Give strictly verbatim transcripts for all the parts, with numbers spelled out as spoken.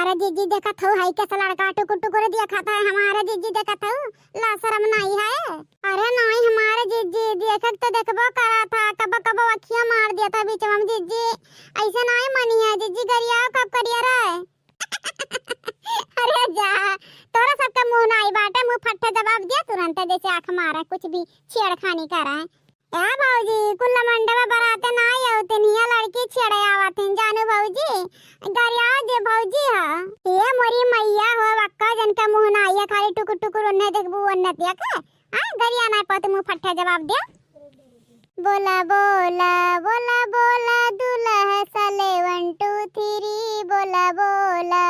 अरे जीजी, देखत हऊ, हई कैसा लड़का टुकुर टुकुर देखत है, हमारे जीजी देखत हऊ, ला शरम नाई है। अरे नाई, हमारे जीजी देखत तो देखबो करा था, कबो कबो अखिया मार दिया था बीच में जीजी, ऐसे नाई मनी है जीजी, गरिया कब करिया रे। अरे जा, तोरा सबके मुंह नाई बाटे, मुंह फट्टे जवाब दिया तुरंत, जैसे आंख मारे, कुछ भी छेड़खानी करे। ए भौजी, कुल मंडवा बराते नाई आवतिन, हिया लड़की छेड़े आवतिन, जानू भौजी, गरिया जे भौजी ह। ए मोरी मैया हो, वक्का जन का मुंह नाई है, खाली टुकुर टुकुर ओन्ने देखबू, ओन्ने देखे। आ, गरिया नाई पावत, मुंह फट्टे जवाब दे। बोला बोला बोला बोला, दुलह साले वन टू थ्री, बोला बोला।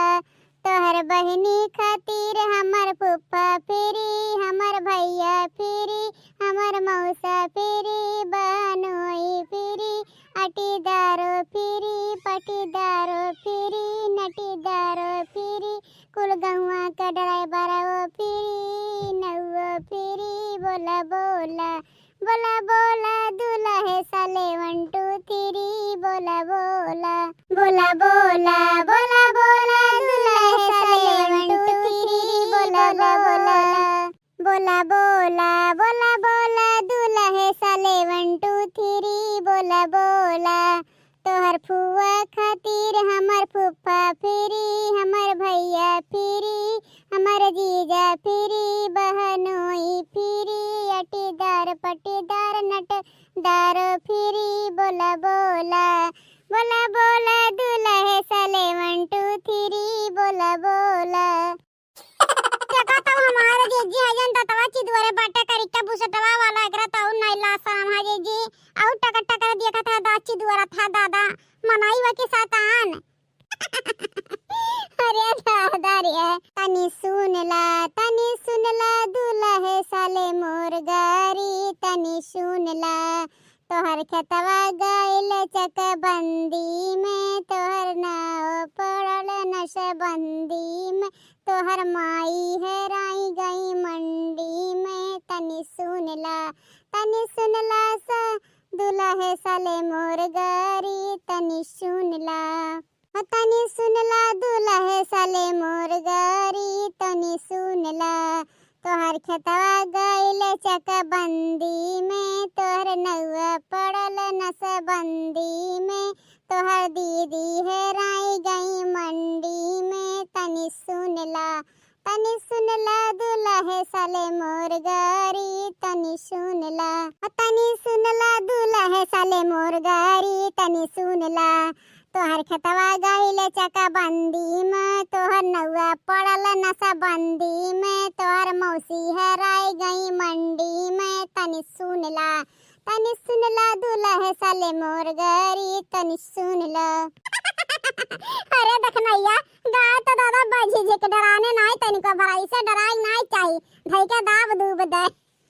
तोहर बहिनी खातिर हमर फूफा फ्री, हमर भैया फ्री, हमर मौसा फ्री, बहनोई फ्री, अटीदारो फ्री, पटीदारो फ्री, नटीदारो फ्री, कुल गौवा का ड्राइवरवो फ्री, नौवो फ्री। बोला बोला बोला बोला, दुलहे साले वन टू थ्री। बोला बोला बोला बोला बोला बोला, दुलहे साले वन टू थ्री। बोला बोला बोला बोला बोला बोला, दुलहे साले वन टू थ्री। बोला बोला। तोहर फुआ खातिर हमर फूफा फ्री, हमर भैया फ्री, हमर जीजा फ्री, बहनोई फ्री, अटीदार पटीदार नटदार फ्री। बोला बोला बोला बोला, दुलहे साले वन टू थ्री। बोला बोला। देखा तब हमारे जीजी हजन दतवा चिदुअरे बाटे करिका बुसटवा वाला, एकरा तऊ नाई ला शरम है जीजी। अउ टकर टकर देखत है दा चिदुअरा था दादा, मनाई वा की शैतान। अरे दादा रे, तनी सुन ला, तनी सुन ला, दुलहे साले मोर गारी, तनी सुन ला। तोहर खेतवा गइल चकबंदी में, तोहर नाव पड़ल नसबंदी में, तोहर माई हेराई गई मंडी में। तनी सुन ला, तनी सुन ला स-, दुलहे साले मोर गारी, तनी सुन ला। तनी सुन ला दुलहे साले मोर गारी, तनी सुन ला। तोहर खेतवा गइल चकबंदी में, तोहर नौवा पड़ल नसबंदी में, तोहर दीदी हेराई गई मंडी में। तनी सुन ला, तनी सुन ला दुलहे साले मोर गारी, तनी सुन ला। तनी सुन ला दुलहे साले मोर गारी, तनी सुन ला। तोहर खेतवा गइल चकबंदी में, तोहर नौवा पड़ल नसबंदी में, तोहर मौसी हेराई गई मंडी में। तनी सुन ला, तनी सुन ला दुलहे साले मोर गारी, तनी सुन ला। अरे देखनैया, गाय तो दादा बझी झिक डराने नाई तनिको बड़ा, इसे डराई नाई चाही, धई के दाब दूब दे।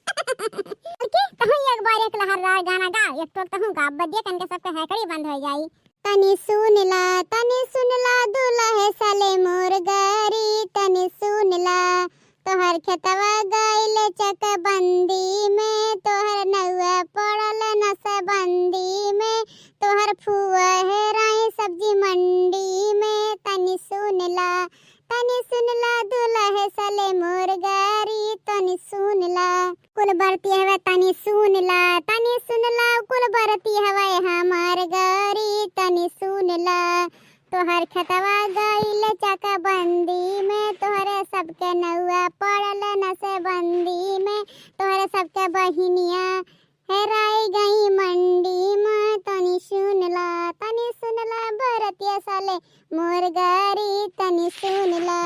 बल्कि तहूँ एक बार एक लहर रह गाना गा, एक टोक तहूँ गा, बदिया कन के सबके हैकड़ी बंद हो जाई। तनी सुन ला, तनी सुन ला, दुलहे साले मोर गारी, तनी सुन ला। तोहर खेतवा गइल चकबंदी में, तोहर नौवा पड़ल नसबंदी में, तोहर फुआ हेराई सब्जी मंडी में। तनी सुन ला, तनी सुन ला, दुलहे साले मोर गारी, तनी सुन ला। कुल बरती हवे, तनी सुन ला, तनी सुन ला, कुल बरती हवे हमार गारी, तनी सुन ला। तोहर खेतवा गइल चकबंदी में, तोहरे सबके नौवा पड़ल नसबंदी में, तोहरे सबके बहिनिया हेराई गई मंडी में। तनी सुन ला, तनी सुन ला, बरतिया साले मोर गारी, तनी सुन ला।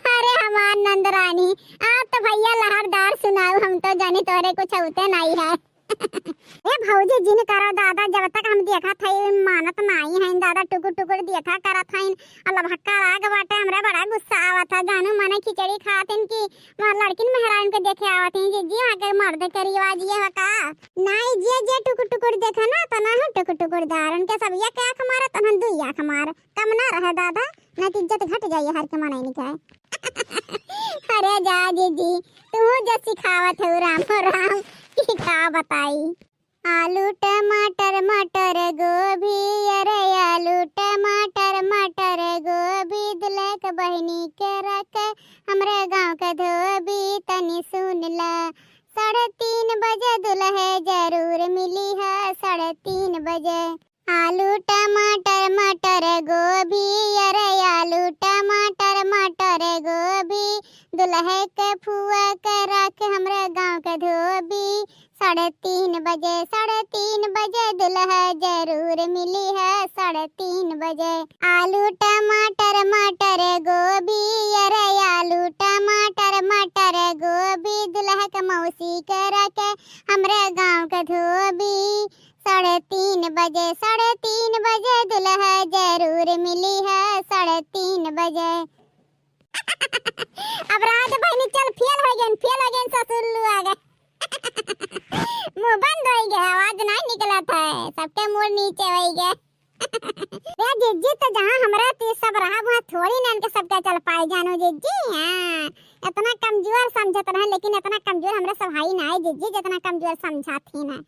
अरे हमार नंदरानी, आप तो भैया लहरदार सुनाऊ, हम तो जानी तोरे कुछ होते नाई है। ए भौजी, जिन करो दादा, जब तक हम देखत हई मानत नाई है दादा, टुकुर टुकुर देखा करत हईन। अल्लाह भक्का राग बाटे, हमरा बड़ा गुस्सा आवत है। जानू मने खिचड़ी खातिन की वहाँ लड़किन मेहराइन के देखे आवत हैं। जीजी, वहाँ के मर्द के रिवाज ये है का? नाई, जे जे टुकुर टुकुर देखे ना, तो ना हम टुकुर टुकुर दार, उनके सब एक आँख मारे, तो हम दुई आँख मार। कम ना रहे दादा, ना तो इज्जत घट जाई हर के मनई निकाय। अरे जा जीजी, तू जो सिखावत हो राम हो राम, की का बताई। आलू टमाटर मटर गोभी, अरे आलू टमाटर मटर अरे गोभी, अरे आलू, टमाटर, मटर, गोभी, दुल्हे के फुआ के राखे हमरे गाँव के धोबी। साढ़े तीन बजे, साढ़े तीन बजे दुल्हा जरूर मिली है, साढ़े तीन बजे। आलू, टमाटर, मटर, गोभी, अरे आलू, टमाटर, मटर, गोभी, दुल्हा के मौसी के राखे हमरे गाँव के धोबी। साढ़े तीन बजे, साढ़े तीन बजे दुल्हा जरूर मिली है, साढ़े तीन बजे। अब राज बहिनी चल फेल होइ गइन, फेल होइ गइन ससुर लोग। मुँह बंद होइ गए, आवाज नाहीं निकलत है, सबके मूड़ नीचे होइ गए। रे जिज्जी, तो जहाँ हमरा ती सब रहा, वहाँ थोड़ी ना इनके सबके चल पाए जानो जिज्जी। हाँ, इतना कमजोर समझत रहे, लेकिन इतना कमजोर हमरा सब हाई ना है जिज्जी, जितना कमजोर समझत ही ना।